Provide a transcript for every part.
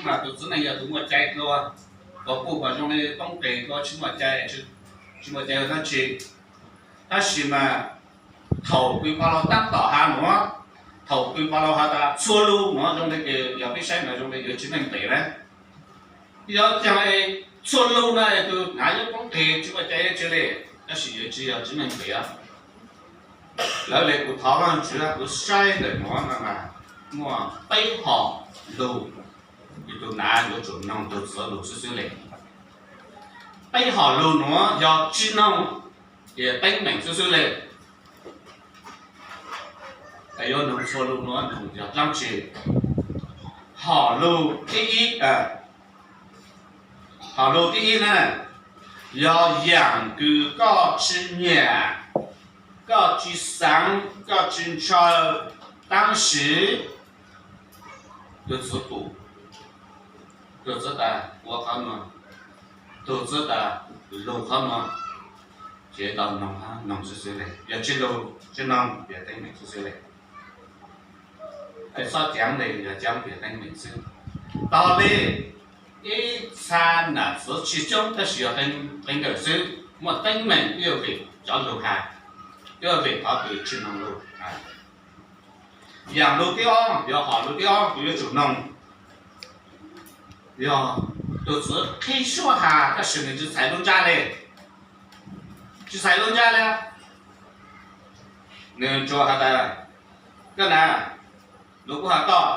mas tus txiv neej yog tus muaj cai dua, kom kuj kom zoo li poob qes dua tsis muaj cai, tsis muaj cai dab tsi. Tab sis mas thaum pw pha laug tab tom has nuav, thaum pw pha laug has tas txhua lug nuav zoo li yog peb saib mas zoo li yuav tsis meej pem na. Yog caag txhua lug na tus hnav yuav poob qes tsis muaj cai dab tsi li, tab sis yuav tsis yog tsis meej pem. Lawv le kuv thov Vaajtswv kuv saib ntawm nuav no mas muaj peb hom lug, tus hnav yuav tsum noog tus txiv lug xwb xwb le. Peb hom lug nuav yog tsis noog ces teeb meem xwb xwb le. Yuav noog txhua lug nuav noog yog dlaab tsi? Hom lug thib ib, hom lug thib ib na, yog yaam kws koj tsis nyam, koj tsis xaav, koj tsis ntshaw, tab sis tus txiv pum, tus txiv tas ua qhov nuav, tus txiv tas lug qhov nuav, ces tau noog, noog xwb xwb le. Yog tsis lug tsis noog ces teeb meem xwb xwb le. Txhob caav le, yog caav ces teeb meem xwb. Tog le, ib txha nam txiv tsis coob tab sis yog qee nkawm xwb, muaj teeb meem ib yam vim cov lug has, ib yam vim qhov kws tsis noog lug. Yaam lug thib ob, yog hom lug thib ob kws yuav tsum noog, yog tus txiv qhib suab has tab sis nws tsis txhais lub ntsab le, tsis txhais lub ntsab le. Nws tsuas has tas, koj na, luag kuj has koj,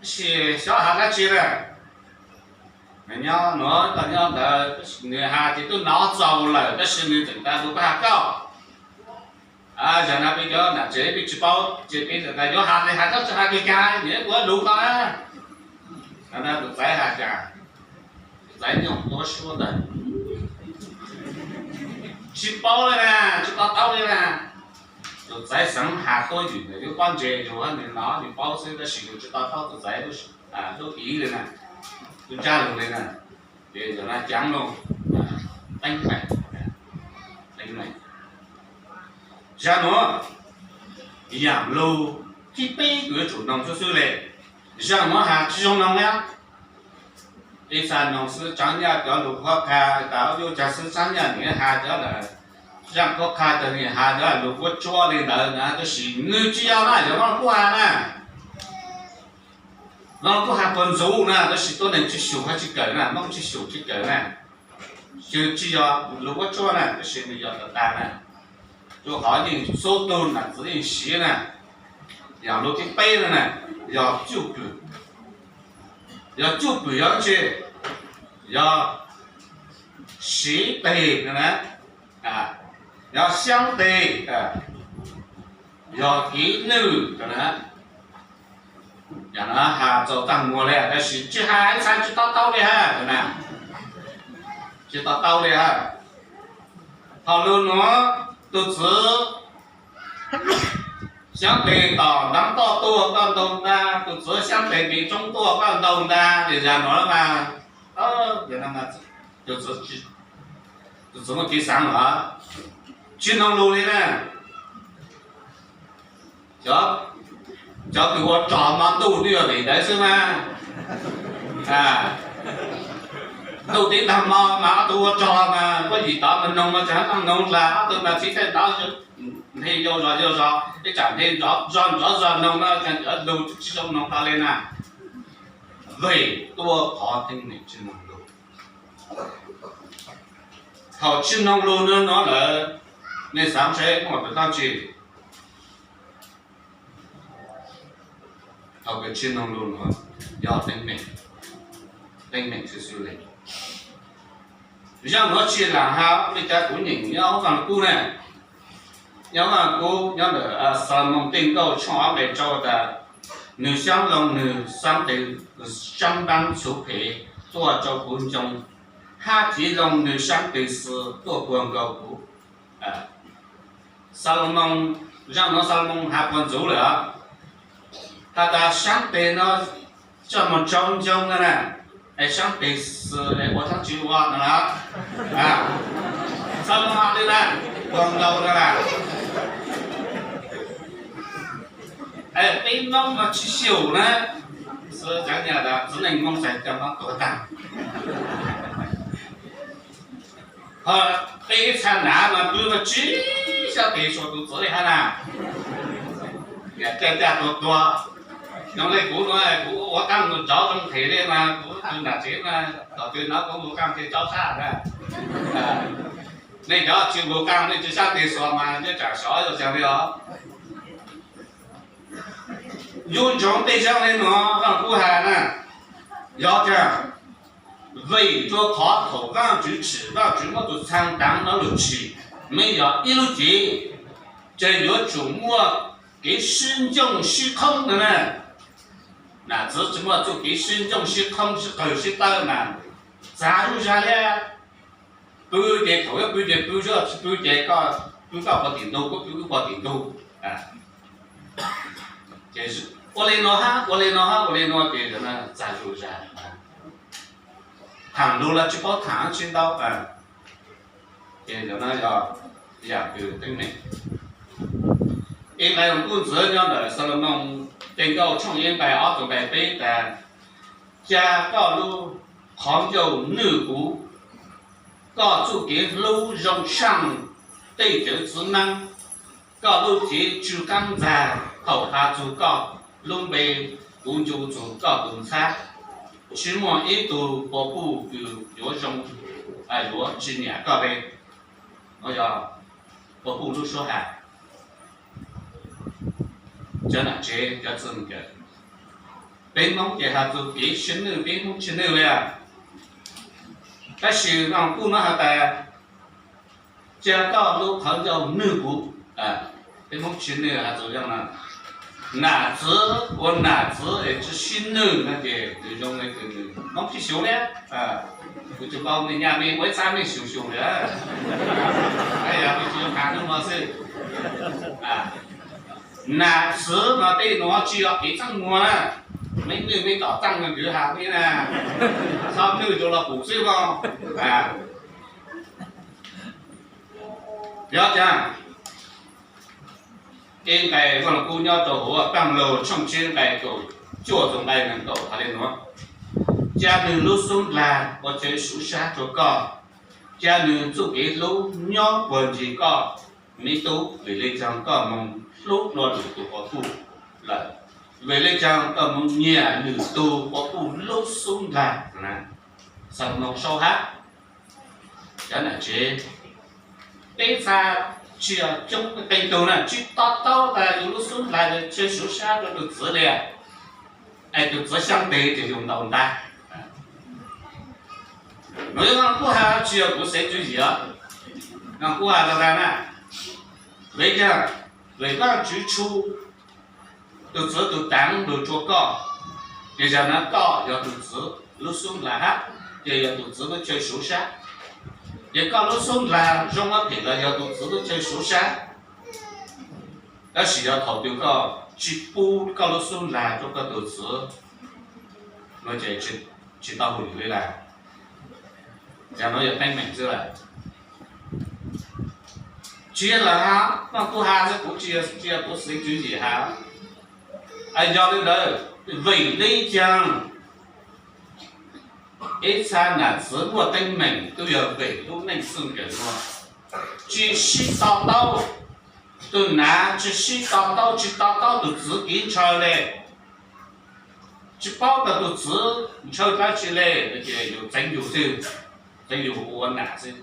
tab sis xyov has dab tsi na. Nws nyob nuav koj nyob ntawd, nws has ces twb nov txaus lawm tab sis nws tseem tas luag kuj has koj. Yog no peb cov nam tsev peb tsis paub ces peb tseem tas yuav has li has koj tsis has kag kag, nws ua lug koj na. No tus txaiv has cas, tus txaiv nyob tuab suab ntawd, tsis paub li na, tsis to taub li na. Tus txaiv xeev has tuab ywm ntawd lub pob ntseg yug nws nov nws paub xwb tab sis yug tsis to taub tus txaiv lub iv li na, lub ntsab lug li na. Ces yog no caav lug, teeb meem, teeb meem. Zag nuav, yaam lug thib peb kws yuav tsum noog xwb xwb le. Zag nuav has tsis zoo noog na. Ib txha noog xwb tsaab nyaj cov lug qhuab qha, tas yuav caag xwb tsaab nyaj nws has cov lawm, zaj qhuab qha tas nws has cov lug vuab tsuab li ntawd na, tab sis nws tsis yog na, yog Vaaj Lug Kub has na. Vaaj Lug Kub has puag ntxov na, tab sis tuab neeg tsis xyum hab tsis kawm na, Moob tsis xyum tsis kawm na. Tsis yog lug vuab tsuab na, tab sis nws yog tag tag na. Rua qhov yeej txhua tug nam txiv yeej siv na. Yog lug thib peb na, yog cuj pwm. Yog cuj pwm yog dab tsi? Yog siv teg na, yog xyaab teg, yog kev nwj na. Yog no has txaus taag muag le, tab sis tsis has ib txha tsis to taub le hab na, tsis to taub le hab. Thaum lug nuav, tug txiv xyaab teg tom ntaab toj tuaj koj ntaug ntaag, tug txiv xyaab teg pem roob tuaj koj ntaug ntaag, ces zag nuav mas, tus txiv muaj kev xaav los tsis noog lug li na. Cov kws ua rog mas ntuj twb yog vim ntawd xwb mas. Ntuj tib ntaag mo mas ob tug ua rog mas puab yim tod mas noog mas tseem hab noog dlaag, ob tug mas txhib tej ntawd nthe yau zog yau zog, ib tsam nthe zog nrov zog noog mas tseem lug tsis zoo noog dlaag le na. Vim tuaj qhov teeb meem tsis noog lug. Thaum tsis noog lug nuav lawm, nej xaav seb muaj dlaab tsi? Thaum kws tsis noog lug nuav yog teeb meem, teeb meem xwb xwb le. Zaj nuav tsi laam has, ua li cas kuv nyeem nyob Vaaj Lug Kub na, nyob Vaaj Lug Kub nyob ntawm Xalumoos Tej Nkauj tshooj ob nqe rau tas, nws xyaab loo nws xyaab tes xyaab npaab txhuv phem tuaj rau kuv ncoo, hab tiv loo nws xyaab tes xwb tuaj puag nkaus kuv. Xalumoos, zaj nuav Xalumoos has puag ntxov lawm, has tas xyaab tes no coj moog tsau ncoo na, es xyaab tes xwb ua dlaab tsi ua no na. Xalumoos has li na, puag nkaus na. Es peb Moob mas tsis xyum na, Txwv txav nyaj tas txiv neej Hmoob txais coj noj tuag tag. Ho peb ib txha nav mas pw mas tsis xyov tes suav tus txiv li hab na. Niam caj caj tuag tuag. Nyob li kuv no kuv ua qaab mus nrov zoo them li mas kuv tug nam tsev mas thaum twg no kuv mus qaab thiaj tsob sab na. Nej cov tsis mus qaab nej tsis sab tes suav mas nyob tsam sov zoo caag li os. Ncu ntsoov tej zaaj le nuav Vaaj Lug Kub has na, yog caag, vim rua qhov thaum Vaajtswv tsim, Vaajtswv muab tug txhaa taav nov lug tsim, meb yog ib lub cev, ces yuav tsum muaj kev sib ncoj sib qhoob no na. Nam txiv tsis muaj txuj kev sib ncoj sib qhoob sib qawg sib tawb mas txav zuj zag li. Pw ces thaum yuav pw ces pw xwb, tsis pw ces koj pw koj puag tim ntug, kuv pw kuv puag tim ntug. Ces ua li no hab ua li no hab ua li no ces txav zuj zag. Thaam lug los tsis paub thaam tsis ntau. Ces yog yaam kws teeb meem. Ib nqai kuj ntxiv nyob ntawm Xalumoos Tes Nkauj tshooj ib nqai ob txug nqai peb tas, ca koj lub qhov ncauj nwj kuv, koj txuj kev hlub zoo tshaaj tej cawv txiv neeb, koj lub cev tsw qaab ntxag thaum has txug koj lub npe, kuv ncu txug koj tus ntxhab, tsis muaj ib tug puag puj kws yuav zoo, yuav tsis nyiam koj le. Nuav yog puag puj lub suab has. Cov nam tsev cov txwj kawm, peb Moob ces has txug kev sib nwj, peb Moob tsis nwj li. Tab sis Vaaj Lug Kub nuav has tas, ca koj lub qhov ncauj nwj kuv. Peb Moob tsis nwj has txug le no. Nam txiv ua nam txiv es tsis sib nwj no ces nws zoo le kws nws Moob tsis xyuv li. Kuv tsis paub mej nyaj mej ua ib txhab mej xyuv xyuv li. Yog mej tsis yuav has nub no xwb. Nam txiv no tej nuav tsis yog kev txaj muag na. Mej nwj mej tom txaj muag kwv has mej na, txhob nwj rua los pum xwb mog. Yog caag, ib nqai Vaaj Lug Kub nyob rua huv Vaaj Lug tshooj tsib nqai kaum cuaj txug nqai neeg kaum has le nuav, ca nwg lub xub ntag ua chaw suv sab rua koj, ca nwg txuj kev hlub nyob puag ncig koj me tub, vim le caag koj moog hlub dlua lwm tug quas puj lawm, vim le caag koj moog nyiam lwm tug quas puj lub xub ntag. Xalumoos sau hab. Cov nam tsev, peb txha tsis yog coob qee tug na tsis to taub tas yug lub xub ntag chaw suv sab rua tug txiv li, es tug txiv xyaab tes ces yug ntaus ntag. Nuav yog Vaaj Lug Kub has, tsis yog kuv xeeb tswv yim os. Vaaj Lug Kub has tas na, vim le caag, vim Vaajtswv tshu tug txiv tug taav lug rua koj, ces zag nuav koj yog tug txiv lub xub ntag hab, ces yog tug txiv lub chaw suv sab. Ces koj lub xub ntag zoo muab phem los yog tug txiv lub chaw suv sab. Tab sis yog thaum twg koj tsis pub koj lub xub ntag rua koj tug txiv, nuav ces tsis tau hum li lawm. Zag nuav yog teeb meem xwb lawm. Tsis yog lawm hab, Vaaj Lug Kub has xwb, kuv tsis yog, tsis yog kuv xeeb tswv yim has. Yog le ntawd, vim le caag ib txha nam txiv muaj teeb meem tub yog vim lub neej txwj kawm nuav tsis sib to taub. Tug nam tsis sib to taub, tsis to taub tug txiv kev ntshaw le, tsis paub tas tug txiv ntshaw dlaab tsi le, ces yug txeev yug xwb, txeev yug ua nam xwb.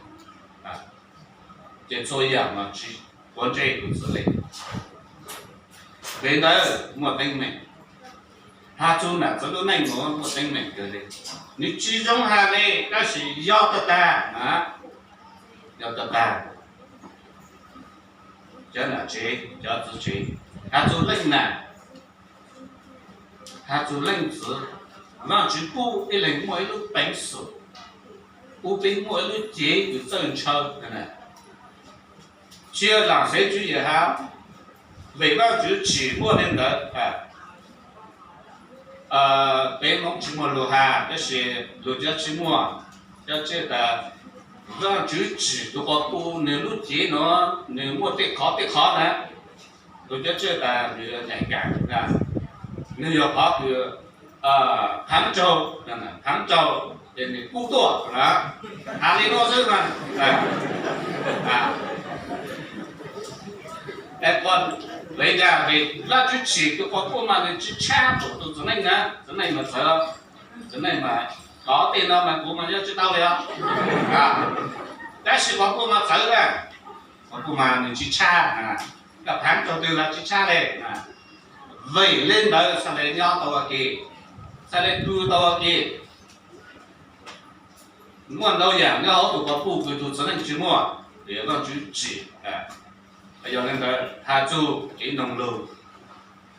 Ces txhua yaam mas tsis quav ntsej tug txiv le. Vim ntawd muaj teeb meem. Has txug nam txiv lub neej nuav muaj teeb meem kawg le. Nws tsis zoo has le, tab sis yog tag tag, yog tag tag. Cov nam tsev, cov txiv tsev, has txug leej nam, has txug leej txiv, Vaajtswv pub ib leeg muaj ib lub peev xwm, pub peb muaj ib lub cev kws txawj ntshaw. Tsis yog lam xeeb tswv yim has, vim Vaajtswv tsim muaj le ntawd. Peb Moob tsis muaj lug has, tab sis lug cov tsis muaj, cov tsis tas, Vaajtswv tsim tug quas puj nwg lub cev nuav, nwg muaj tej qhov tej qhov na, lug cov tsis tas nwg nyaim kam, nwg yog qhov kws Phav raug, phav raug, ces nws kuj tuaj na. Has li no xwb na. Vim li cas? Vim Vajtswv tsim tus quas puj mas nws tsis tshaj thaum tus txiv neej na, txiv neej mas txawv, txiv neej mas, kov tej no mas kuv mas nyob tsis tau li os. Tab sis quas puj mas txawv na, quas puj mas nws tsis tshaj, koj phav raug twg los tsis tshaj li. Vim li ntawd xav li nyob tau ua ke, xav li pw tau ua ke. Muaj ntau yam nyob hauv tus quas puj kws tus txiv neej tsis muaj, vim Vajtswv tsim. Yog li ntawd has txug kev noog lug,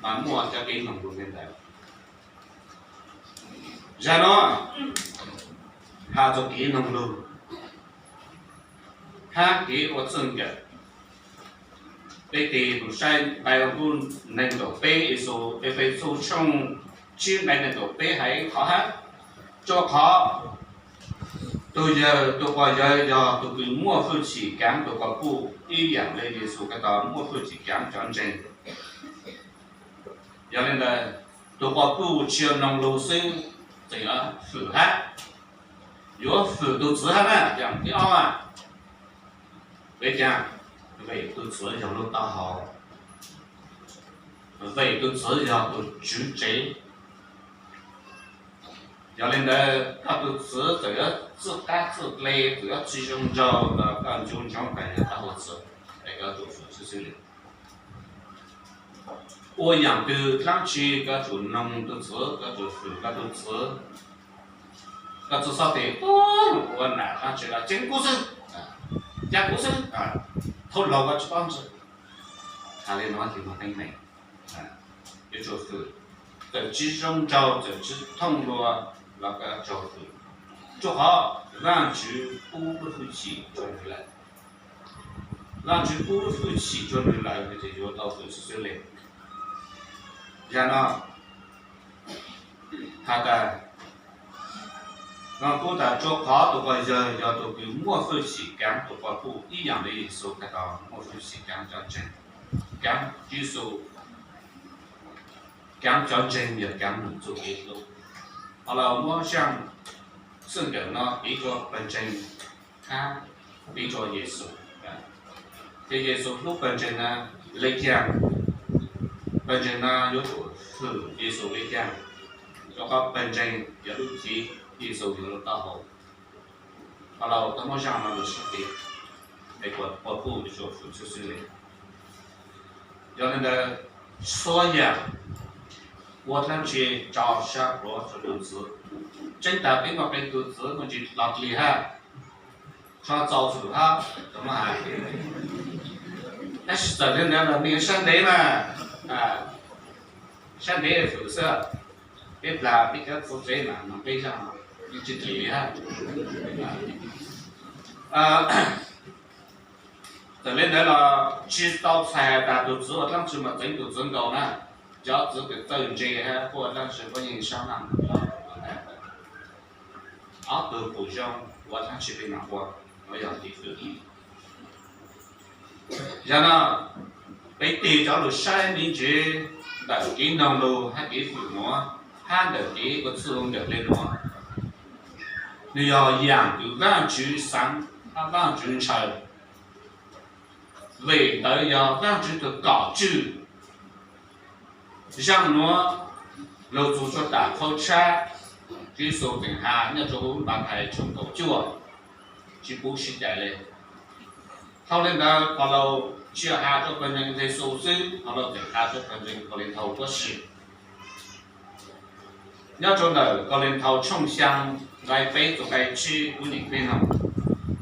mas muaj cov kev noog lug li ntawd. Zag no has txug kev noog lug hab kev ua txij nkawm. Peb tig mus saib nqai lug kub neeg nkaum peb, Efexus, Efexus tshooj tsib nqai nees nkaum peb hais qhov hab, rua qhov tus yawg, tus quas yawg yog tus kws muaj hwj chim kaav tus quas puj ib yaam le Yexus Khetos muaj hwj chim kaav cov ntseeg. Yog li ntawd, tus quas puj tsis yog noog lug xwb, tseem yuav hwm hab, yuav hwm tus txiv hab na, yaam thib ob a. Vim caag? Vim tus txiv yog lub taub hau, vim tus txiv yog tus tswv tsev. Yog li ntawd koj tus txiv txawm yuav txwj qab txwj dle, txawm yuav tsis zoo nraug los koj nco ntsoov tas yog koj tus txiv, es koj yuav tsum hwm xwb xwb li. Ua yaam twg dlaab tsi koj yuav tsum noog tus txiv, koj yuav tsum hwm koj tus txiv. Koj txhob tes ua nam dlaab tsi los ceeb kuv xwb, ca kuv xwb, thaum laug koj tsis paub ntsis. Has li no ces muaj teeb meem. Yuav tsum hwm, txawm tsis zoo nraug, txawm tsis thooj lug los koj yuav tsum hwm, rua qhov Vaajtswv pub lub hwj chim rua nwg lawm. Vaajtswv pub lub hwj chim rua nwg lawm, nwg yuav tau hwm xwb xwb li. Yog no has tas, no kuj tas rua qhov tus quas yawg yog tus kws muaj hwj chim kaav tus quas puj ib yaam le Yexus Khetos muaj hwj chim kaav cov ntseeg, kaav Yexus, kaav cov ntseeg yog kaav nwg txuj kev hlub. Ho lawv muab zaaj txij nkawm no piv rua pawg ntseeg hab piv rua Yexus. Ces Yexus hlub pawg ntseeg na le caag? Pawg ntseeg na yuav tsum hwm Yexus le caag? Rua qhov pawg ntseeg yog lub cev, Yexus yog lub taub hau. Ho lawv tau muab zaaj no lug sib piv, es quas puj yuav tsum hwm xwb xwb li. Yog li ntawd, txhua yaam ua dlaab tsi tso sab plhuav rua tus txiv. Tseeb tas peb muaj qee tus txiv muaj ntsis los dlig hab, tso txaus hwm hab, tau muab has. Tab sis txawm li ntawd los nws sab ntev mas, sab ntev hwm xwb. Peb plag peb cov txiv tsev mas noog peb zaaj, yeej tsis dlig li hab. Txawm li ntawd los tsis tau txhais has tas tus txiv ua dlaab tsi mas txeev tus txiv nkaus na. Cov txiv kws txawj ntse hab puab ua dlaab tsi puab yeej sab laj. Ob tug pum zoo ua dlaab tsi peb mam ua, no yog kev hwm. Yog no, peb tig cov lug saib me ntsis ntawm kev noog lug hab kev hwm nuav, hab ntawm kev ua txij ua nkawm le nuav, nws yog yaam kws Vaajtswv xaav hab Vaajtswv ntshaw. Vim ntawd yog Vaajtswv tug kom tswj. Zaaj nuav lug txug rua tam qhov tshab, Yexus tseem has nyob rua huv Mathais tshooj kaum cuaj, tsis pub sib cais le. Dhau li ntawd, Paulus tsis has rua pawg ntseeg Efexus xwb, Paulus tseem has rua pawg ntseeg Kauleethaus huab si. Nyob rua ntawm Kauleethaus tshooj xyaa nqai peb txug nqai tsib kuv nyeem peb noog,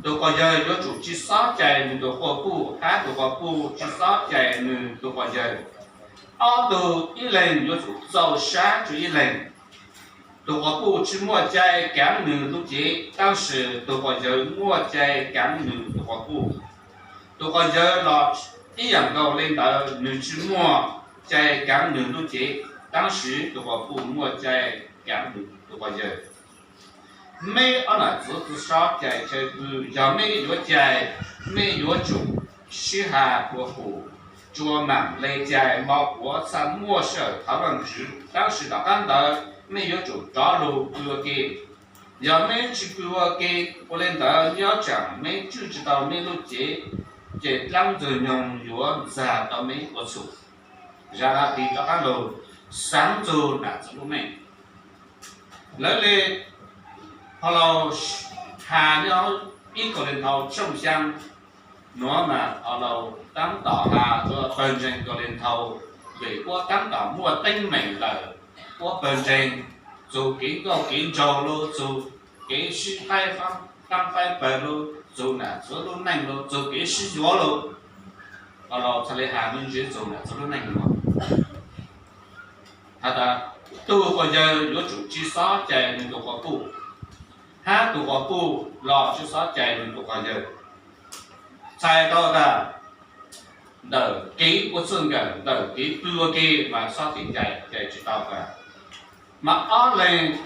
tus quas yawg yuav tsum tsis xob cais nws tus quas puj, hab tus quas puj tsis xob cais nws tus quas yawg. Ob tug ib leeg yuav tsum txaus sab rua ib leeg. Tus quas puj tsis muaj cai kaav nws lub cev, tab sis tus quas yawg muaj cai kaav nws tus quas puj. Tus quas yawg los ib yaam nkaus le ntawd, nws tsis muaj cai kaav nws lub cev, tab sis tus quas puj muaj cai kaav nws tus quas yawg. Meb ob nam txiv tsi xob cais chaw pw, yog meb yuav cais, meb yuav tsum sib has dlua fum, tsuas maam le cais, mos quav txha muaj sij hawm thov Vaajtswv, tab sis tom qab ntawd mej yuav tsum rov lug pw ua ke. Yog mej tsi pw ua ke, ua le ntawd nyob tsam mej tswj tsi tau mej lub cev, ces dlaab ntxwg nyoog yuav ntxag tau mej ua txhum. Zag Lav Tis rov qaab lug xaav txug nam txiv lub neej. Lawv le Paulus has nyob ib Kauleethaus tshooj xyaa nuav mas Paulus taab tom has rua pawg ntseeg Kauleethaus, vim puab taab tom muaj teeb meem lawm, puab pawg ntseeg txug kev nkauj kev nraug lug, txug kev sib qaab qaib pawg lug, txug nam txiv lub neej lug, txug kev sib yuav lug. Paulus txhad le has me ntsis txug nam txiv lub neej nuav, has tas tug quas yawg yuav tsum tsi xob cais nwg tug quas puj, hab tug quas puj los tsi xob cais nwg tug quas yawg. Txhais tau tas ntawm kev ua txij nkawm, ntawm kev pw ua ke mas xob tiv cais, cais tsi tau tas. Mas ob leeg,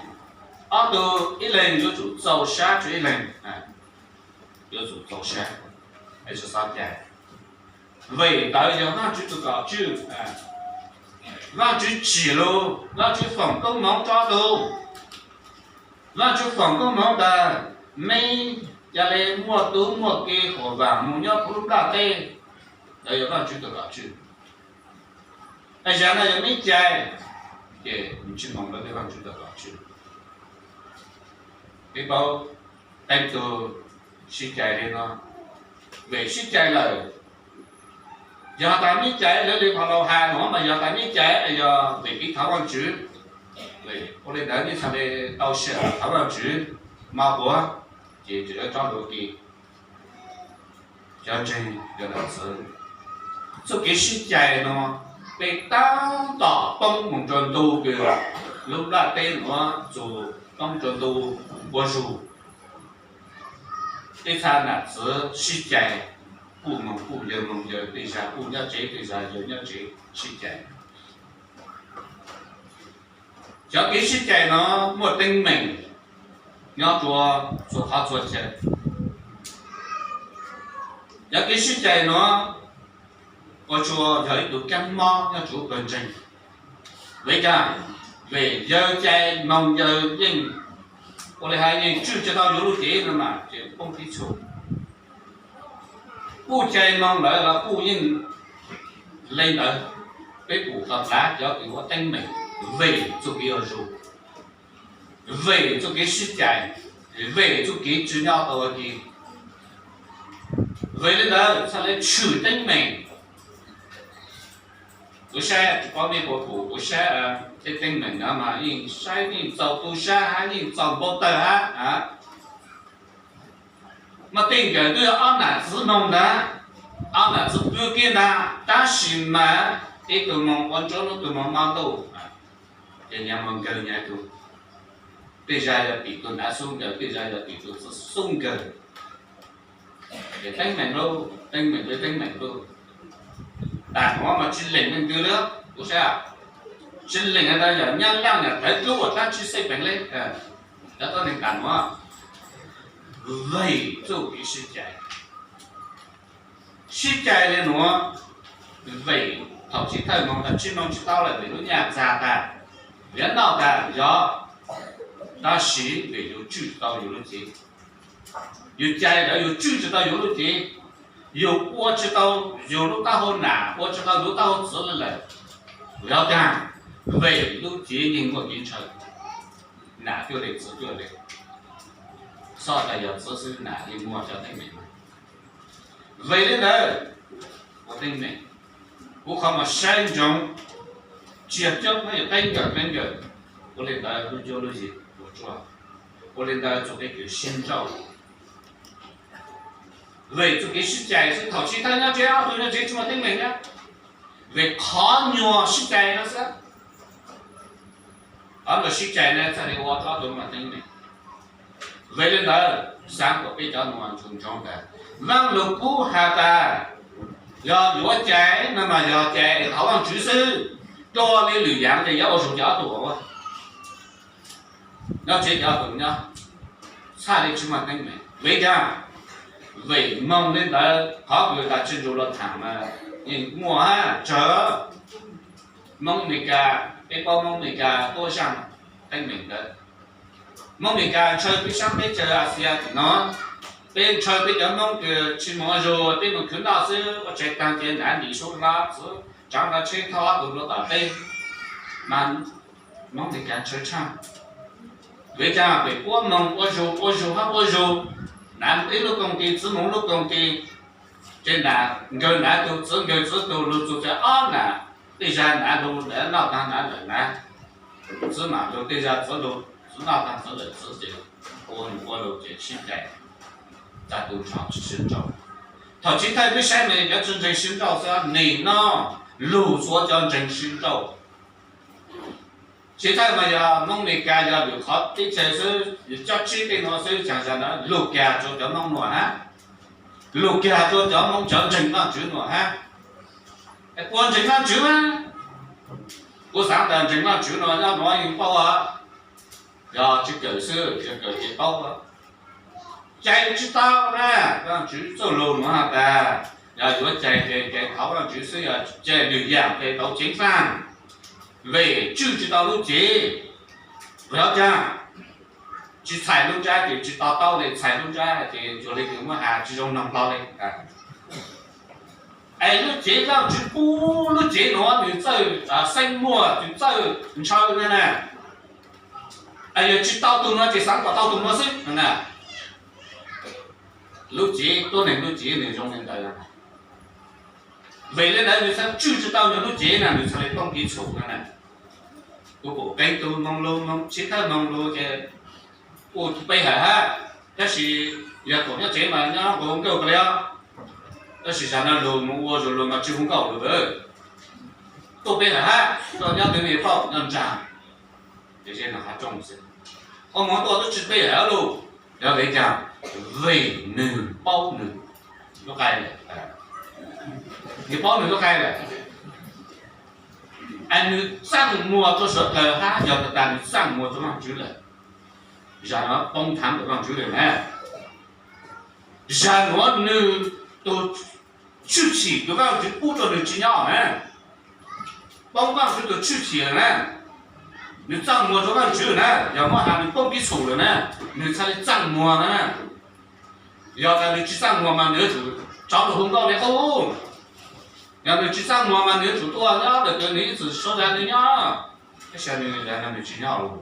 ob tug ib leeg yuav tsum txaus sab rua ib leeg, yuav tsum txaus sab, tsi xob cais. Vim ntawd yog Vaajtswv tug kom tswj. Vaajtswv tsim lug, Vaajtswv foom koob moov rua tug, Vaajtswv foom koob moov tas meb ca le muaj tub muaj ki huam vaam moog nyob puv lub nplaj teb. Ntawd yog Vaajtswv tug kom tswj. Zag no yog meb cais, ces tsi moog lawv le Vaajtswv tug kom tswj. Peb paub qee tug sib cais le no, vim sib cais lawm. Yog tas meb cais lawv le Paulus has nuav mas yog tas meb cais yog vim kev thov Vaajtswv, ua le ntawd meb txhad le tau sij hawm thov Vaajtswv mog puas, ces tsi txhob lug ke. Cov ntseeg, cov nam txiv, txuj kev sib cais nuav peb taab tom poob moog rua ntu kws lub nplaj teb nuav txug poob rua ntu ua zug. Tej txha nam txiv sib cais, puj moog puj, yawg moog yawg, tej zag puj nyob tsev, tej zag yawg nyob tsev sib cais. Cov kev sib cais nuav muaj teeb meem nyob rua txhua qhov txhua chaw. Cov kev sib cais nuav ua rua yog ib tug kaab mob nyob rua pawg ntseeg. Vim caag? Vim yawg cais moog yawg yeej, ua le has yeej tswj tsi tau yug lub cev no mas ces poob tib txhua. Puj cais moog lawm los puj yeej le ntawd. Peb pum tau plav cov kws ua teeb meem vim txuj kev ua zug, vim txuj kev sib cais, vim txuj kev tsi nyob tau ua ke. Vim le ntawd txhad le tshwm teeb meem. Kuv saib tsi paub mej puas pum, kuv saib tej teeb meem no mas yeej saib yeej txaus tu sab hab yeej txaus npau taws hab. Muaj tej nkawd twb yog ob nam txiv moog ntag, ob nam txiv pw kiag ntag, tab sis mas ib tug moog ua ntsuab, ib tug moog mab ntuj, ces nyav moog nkawg nyav tug, tej zag yog tim tug nrav xub nkawg, tej zag yog tim tug txiv xub nkawg. Ces teeb meem lauj, teeb meem lauj, teeb meem lauj. Tam nuav mas tsi lees leej twg li, kuv saib, tsi lees has tas yog nyab laaj yog tawv dlub uas dlaab tsi xej peem le. Cov tuab neeg tam nuav vim txuj kev sib cais, sib cais le nuav, vim thaum chiv thawj moog tas tsi moog tsi tau lawm vim lub nyaj txag tag, yuav noj tag yog, tab sis vim yus tswj tau yus lub cev. Yus cais lawm yus tswj tsi tau yus lub cev, yus ua tsi tau yus lub taub hau nam, ua tsi tau yus lub taub hau txiv le lawm. Yog taag, vim lub cev yeej muaj kev ntshaw, nam cuaj le txiv cuaj le, xob tas yog txiv xwb nam yeej muaj cov teeb meem. Vim le ntawd, ua teeb meem, kuv qhov mas saib ntsoov, tsiaj coob no yog teeb nkawm teeb nkawm, ua le ntawd lub cuab lub yig ua tsuaj, ua le ntawd txug peb kws sib nrauj. Vim txuj kev sib cais xwb, thaum chiv thawj nyob tsev ob tug nyob tsev tsi muaj teeb meem na, vim qhov nyuag sib cais no xwb. Qhov nyuag sib cais na txhad le ua rua ob tug muaj teeb meem. Vim le ntawd, xaav kuas peb cov nuav ntsoov ntsoov tas, Vaaj Lug Kub has tas yog yuav cais no mas yog cais thov Vaajtswv xwb, dua le lwm yaav ces yuav ua zug ces ob tug ua, nyob tsev ces ob tug nyob, txhad le tsi muaj teeb meem. Vim caag? Vim moog le ntawd qhov kws tas tswj ntsug lug thaam mas yeej muaj hab tsawg. Moob Amelikas, peb paub Moob Amelikas tuab zaaj, teeb meem ntawd. Hmoob Mes Kas ntshaw peb sab teb chaws Axias tim no, peb ntshaw peb cov Hmoob kws tsis mus ua zug, peb mus khwv noj xwb, ua tsaig taag ces hnav ntim sub hlab txwv tsaav nrov tsheb thauj ob tug hluav taws teb, mas Hmoob Mes Kas ntshaw tshaj. Vim caag pem puab moog ua zug ua zug hab ua zug, hnav ib lub koog ti txwv moog lub koog ti, ces hnav nkawg hnav tug txwv nkawg txwv tug lug txug txag ob nam, tej zag hnav lug noj taag hnav lawm hnav, txwv mam lug tej zag txwv lug txwv noj taag txwv lawm txwv ces ua mus ua lug ces sib cais, txag tug nrho tsis sib nrauj. Thaum chiv thawj peb saib mas cov tsi ntseeg sib nrauj xwb, nim no lug txhua cov ntseeg sib nrauj. Chiv thawj mas yog Hmoob Mes Kas yog lwm qhov teb chaws xwb, yog cob tsib tej nuav xwb, caag zag nuav lug kag rua cov Hmoob nuav hab, lug kag rua cov Hmoob cov ntseeg Vaajtswv nuav hab. Puas ntseeg Vaajtswv mas? Kuv xaav tas ntseeg Vaajtswv nuav nyob nuav yeej paub, yog tsi kawm xwb, yog kawm ces paub. Cais tsis tau na, Vaajtswv txuj lug nuav has tas yog yuav cais ces cais thaum Vaajtswv xwb, yog cais lwm yaam ces tau ceev faj, vim tswj tsis tau lub cev. Vim caag? Tsis txhais lub ntsab ces tsis to taub li, txhais lub ntsab ces cuag li kws muab has tsis zoo noog hlo li. Es lub cev Vaajtswv pub lub cev nuav nws txawj xeeb muag, nws txawj ntshaw na na. Es yog tsis tau tug nuav ces xaav kom tau tug nuav xwb na. Lub cev tuab neeg lub cev nws zoo li ntawd. Vim li ntawd nws txhaj tswj tsis tau nws lub cev na, nws txhaj li poob kev txhum na na. Kuv pum qee tug moog lug, moog chiv thawj moog lug ces kuj peb hawm hab, tab sis yog thaum nyob tsev mas nyob nkaus nkauj kawg li os. Tab sis zag no lug moog ua zug lug mas tsis hu nkauj lug lawm. Tuaj peb hawm hab, tuaj nyob twg ne, paub nyob nraag. Ces zag no qhov rooj xwb. Ua moog tuaj tub tsi peb hawm lug, yog vim caag? Vim nwg paub nwg lub qai lawm. Nwg paub nwg lub qai lawm. Es nwg txaaj muag rua suav dlawg hab yog tas tas nwg txaaj muag rua Vaajtswv lawm, zag no poob thaam rua Vaajtswv lawm na. Zag nuav nwg tug tshwj chim kws Vaajtswv pub rua nwg tsi nyob na, poob Vaajtswv tug tshwj chim lawm na. Nwg txaaj muag rua Vaajtswv na, yog muab has nwg poob kev txhum lawm na, nwg txhaj li txaaj muag na. Yog tas nwg tsi txaaj muag mas nwg yuav tsum rov lug hu nkauj li qub. Yog nwg tsi txaaj muag mas nwg yuav tsum tuaj nyob ntawm kws nwg ib txwm suav zag nwg nyob, tab sis nwg zag no nwg tsi nyob lug.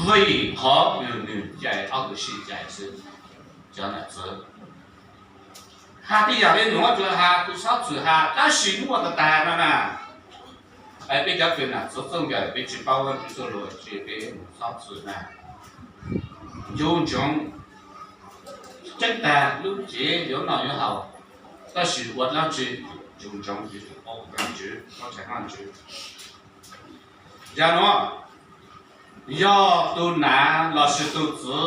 Vim qhov kws nwg cais ob tug sij cais xwb, cov nam txwv. Has tej yaam le nuav tsuas has kws xob txwm has tab sis muaj tag tag no na. Es peb cov kws nam txwv txuj nkawm peb tsi paub Vaajtswv txuj lug tsi peb mus xob txwm na. Ncu ntsoov, tseeb tag lub cev yuav noj yuav haus, tab sis ua dlaab tsi ncu ntsoov yuav tsum paub Vaajtswv, paub tseeb Vaajtswv. Zag nuav, yog tug nam lossis tug txwv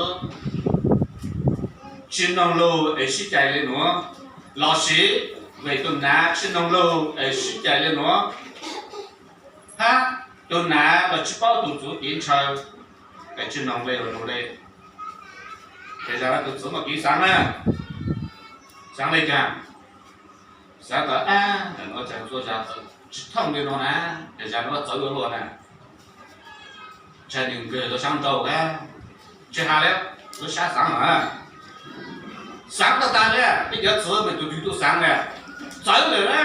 tsi noog lug es sib cais le nuav, lossis vim tug nam tsi noog lug es sib cais le nuav, hab tug nam los tsi paub tug txwv kev ntshaw, es tsi noog le lug le, ces zag nuav tug txwv muaj kev xaav na, xaav le caag? Xaav tas, ab, ntawm nuav tseem txhua zag txawv tsi thooj le nuav na, ces zag nuav txawv ua luaj na. Ntshai nwg nkag lub sab nrau na, tsi has le, lub sab xaav lawm. Xaav tag tag le, peb cov txwv mas tug twg tug xaav le, txawv lawm na.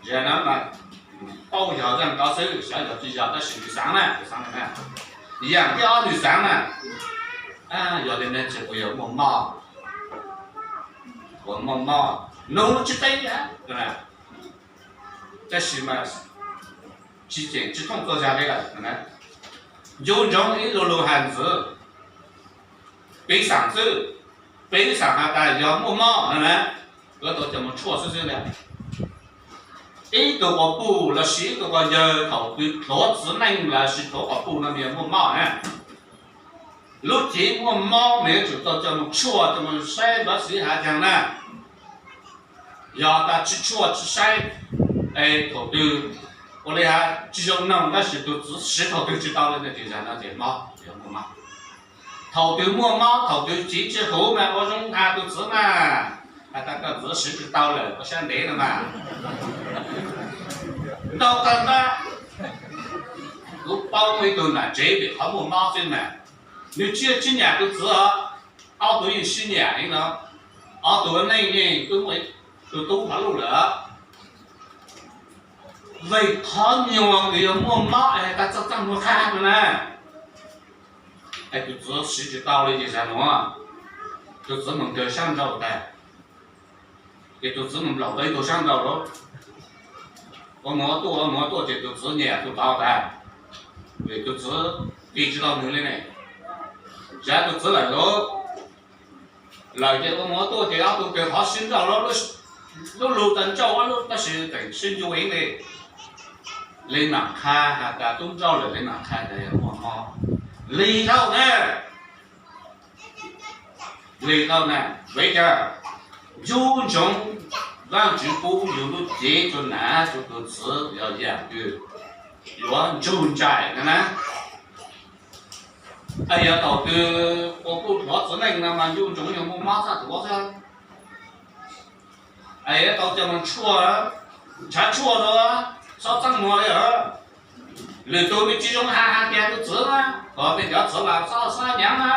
Zag nuav mas paub yog zaj kov xwb, xyov yog tsi yog tab sis nwg xaav na, xaav na. Yaam thib ob nwg xaav na, yog le neeg tseem puas yog muaj mob, puas muaj mob, nug tsi teb na. Tab sis mas tsi ceem tsi thooj txhua zag le lawm. Ncu ntsoov ib lu lug has ntxiv, piv xaam xwb, piv xaam has tas yog muaj mob no na, yuav tau coj moog tshuaj xwb xwb le. Ib tug quas puj lossis ib tug quas yawg thaum kws thuav txiv neej lossis thuav quas puj no mas yog muaj mob na, lub cev muaj mob mas yuav tsum tau coj moog tshuaj coj moog saib nrov xiv hav caag na. Yog tas tsi tshuaj tsi saib, es thaum twg ua le has tsi zoo noog tab sis tug txwv siv thaum twg tsi tau le no ces zag no ces mob, yog muaj mob. Thaum twg muaj mob, thaum twg cev tsi huv mas ua zoo has tug txwv mas, has tas koj txwv siv tsi tau lawm, koj sab ntev no mas. Ntau tawg nta, Kuv paub muaj ib tug nam tsev pem qhov muaj mob xwb mas, nws tsis, tsis nyiam tus txiv os, ob tug yeej sib nyiam li no, ob tug neej yeej twb muaj tus tub hlob lawm. Vim qhov nyuag kws yuav muaj mob es tas txaj txaj muag qha no na. Es tus txiv siv tsis tau li ces zag nuav, tus txiv mus kawg sab nraud tas, ces tus txiv mus nplaum tau ib tug sab nraud lawm, ua mus ua tuaj ua mus ua tuaj ces tus txiv nyiam tus tod tas, vim tus txiv tig tsis tau nws li ne. Zag tus txiv lawm lawm, lawm ces ua mus ua tuaj ces ob tug kawg qhov sib nrauj, lub lug tas nrauj tab sis tseem sib ncu heev li. Li mam qha has tas tub nrauj lawm, li mam qha tas yog muaj mob. Lig dhau na, lig dhau na. Vim cas? Nco ntsoov Vaajtswv pub yug lub cev rua nam rua tug txiv yog yaam kws yuav ntsug ntsais na na. Es yog thaum twg ua kuj dluav txiv neej no mas nco ntsoov yog muaj mob txhaj dluav xwb. Es yuav tau coj moog tshuaj, nrhav tshuaj rua, xob txeeb muag li os. Lwm tug mej tsis zoo has has tas tug txiv na, kom mej cov txiv los xob xob nyaav na.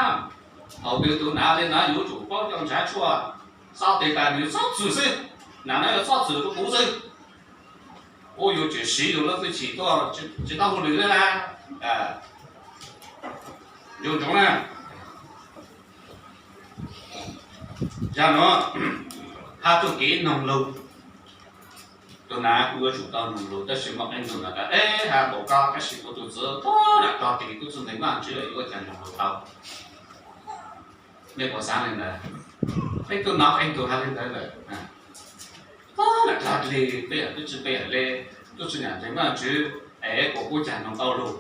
Thaum twg tug nam li no yuav tsum paub coj nrhav tshuaj, xob tes tas nws xob txwm xwb, nam no yuav xob txwm rua kuv xwb. Ua yus tseem siv yus lub hwj chim tuaj tsis tau hauj lwm li na. Nco ntsoov na. Zag nuav, hab txuj kev noog lug, tug nam kuj yuav tsum tau noog lug, tab sis muaj qee tug nam tas, eb, has npaum ko tab sis kuv tug txiv tub nam dlog dlig, tub txwj ntseeg Vaajtswv lawm yuav ua cas noog lug tau. Mej puas xaav li ntawd? Peb tub no qee tug has li ntawd lawm. Tub nam dlog dlig, peb yam tub tsi peb yam le, tub txwj nam ntseeg Vaajtswv, es kuv kuj cas noog tau lug.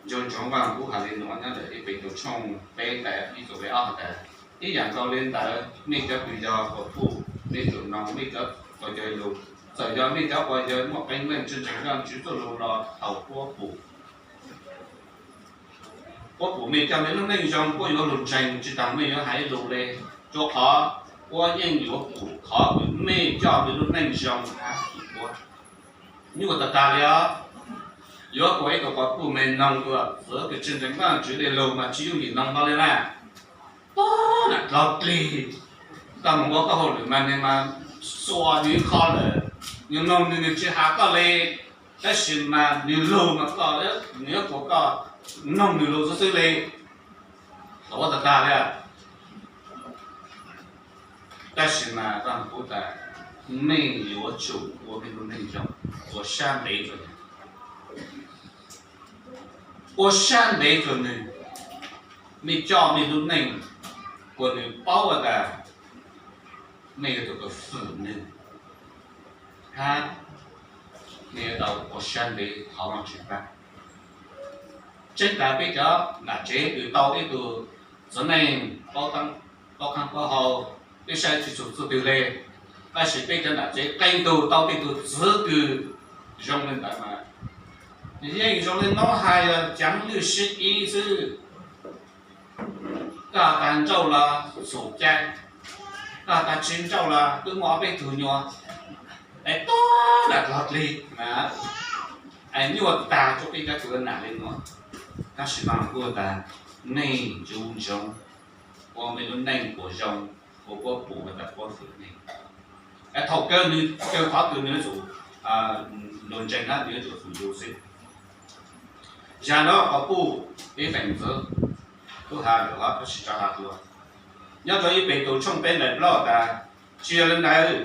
Nco ntsoov Vaaj Lug Kub has li nuav nyob ntawm ib Petus tshooj peb nqai ib txug nqai ob has tas, ib yaam nkaus li ntawd mej cov kws yog quas puj, mej yuav tsum noog mej cov quas yawg lug. Txawm yog mej cov quas yawg muaj qee leej tsi ntseeg Vaajtswv txuj lug los thaum puab pum, puab pum mej coj mej lub neej zoo, puab yuav lug ntseeg tsi taag mej yuav has ib lug le. Rua qhov puab yeej yuav pum qhov kws mej coj mej lub neej zoo hab pum puab. Nyuaj tag tag li os. Yuav kuas ib tug quas puj mej noog tus txiv kws tsi ntseeg Vaajtswv le lug mas tsi yooj yim noog hlo li na. Tub nam dlog dlig, koj moog ua koj hauj lwm mas nwg mas xuas nwg ib qho lawm, nwg noog nwg, nwg tsi has koj le, tab sis mas nwg lug mas koj, nwg yuav kuas koj noog nwg lug xwb xwb le. Tub tag tag li. Tab sis mas Vaaj Lug Kub tas, mej yuav tsum ua mej lub neej zoo, ua sab ntev rua nwg, ua sab ntev rua nwg. Mej coj mej lub neej kuas nwg paub tas mej yuav tug kws fwm nwg, hab mej yuav tau ua sab ntev thov Vaajtswv pab. Tseeb tas peb cov nam tsev kws tau ib tug txiv neej paub qhaab paub hau, peb saib tsi txug txuj twg le, tab sis peb cov nam tsev qee tug tau tej tug txiv kws zoo le ntawd mas yeej zoo le nub hais yog caav lwj sib ib xwb. Koj tas nrauj los xum cai, koj tas tsi nrauj los twb muaj ob peb tug nyuas, es tub nam dlog dlig, es nyuaj tag rua peb cov kws nam le nuav. Tab sis Vaaj Lug Kub tas, mej nco ntsoov ua mej lub neej kuas zoo, ua puab pum tas puab fwm mej. Es thaum kawg nwg, kawg qhov kws nwg yuav tsum lug ntseeg hab nwg yuav tsum fwm yug xwb. Zag nuav quas puj ib feem ntxwv, tub has lawm hab tab sis tso has dlua. Nyob rua ib Petus tshooj peb nqai plaub tas, tsi yog le ntawd,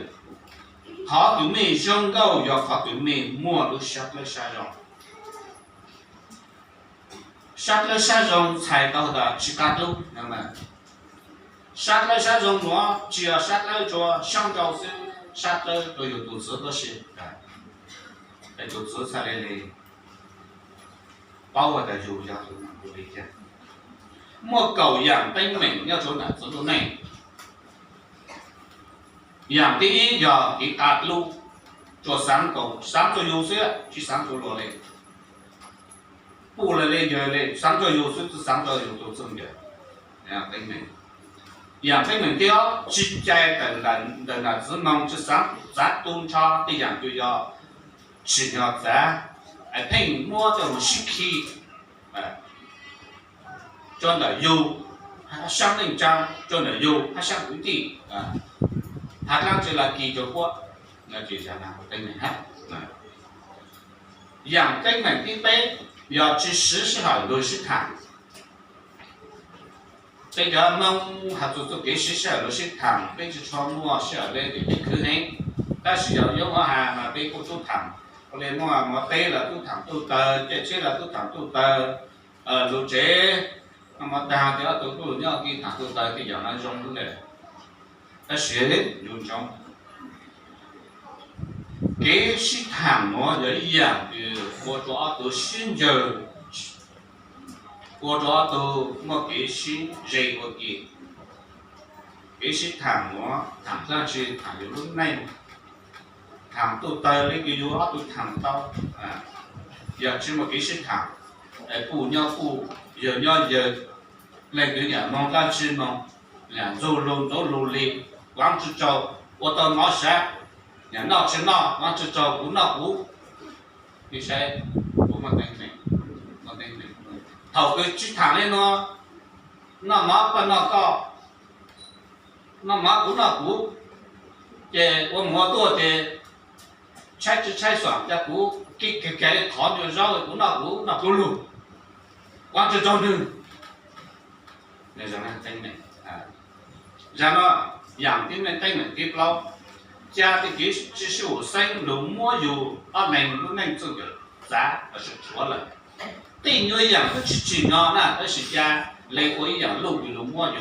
qhov kws mej zoo nkauj yog qhov kws mej muaj lub sab dlawb sab zoo. Sab dlawb sab zoo txhais tau tas tsi qab dlub. Sab dlawb sab zoo nuav tsi yog sab dlawb rua sab nrau xwb, sab dlawb rua yug tug txiv tuab si. Es tug txiv txhaj le le paub tas yug yog tug nam hu le caag. Muaj kaum yaam teeb meem nyob rua nam txiv lub neej. Yaam thib ib yog kev qab dlub, tsuas xaav, xaav rua yug xwb, tsi xaav rua luas le. Puj le le yawg le, xaav rua yug xwb, tsi xaav rua yug tug txheej yawg. Yaam teeb meem thib ob, tsi cai tawm ntawm nam txiv moog, tsi xaav txav tu nrho tej yaam kws yog tsim nyog txav. pheej muab coj mus sib khi rau ntawm yus hab saab leej tsaa, rau ntawm yus hab saab kwv tij, hab dlaab tsi lug kis rua puab. Yaam teeb meem thib peb yog tsi siv sij hawm lug sib thaam. Peb cov Moob has txug txuj kev siv sij hawm lug sib thaam, peb tsi tshua muaj sij hawm le tim peb khwv heev. Tab sis yog Yoob Hab Has mas peb kuj tub thaam, ua le muaj mov teb los tub thaam tuj tawg, caij tsheb los tub thaam tuj tawg, lug tsev mov taag ces ob tug kuj nyob ua ke thaam tuj tawg, tej yaam nuav zoo le. Tab sis yus ntsoov, kev sib thaam nuav yog ib yaam kws ua rua ob tug sib ntsawg, ua rua ob tug muaj kev sib ze ua ke. Kev sib thaam nuav thaam dlaab tsi? Thaam yus lub neej. Thaam tuj tawg le kws yus ob tug thaam tau, yog tsi muaj kev sib thaam, puj nyob puj, yawg nyob yawg, leej twg nyam moog dlaab tsi moog, nyam ntxug lug ntxuav lug li, kaav tsi tsaug, ua tau mov sav, nyam noj tsi noj, kaav tsi tsaug, kuv noj kuv. Saib, thaum kws tsi thaam le nuav, noj mov koj noj koj, noj mov kuv noj kuv, ces ua moov ua tuaj ces tshaib tsi tshaib xuam, ca kuv kib kag kag le qhov ncua zaub, kuv noj kuv, noj kuv lug, kaav tsi tsaug nwg. Zag nuav, yaam thib, teeb meem thib plaub, ca tej kev tsi sib xeeb lug muab yug ob leeg lub neej txuj kev txav lossis rhuav lawm. Tej nyuas yaam kuj tsi tsim nyog na, tab sis ca le ua ib yaam luj kws lug muab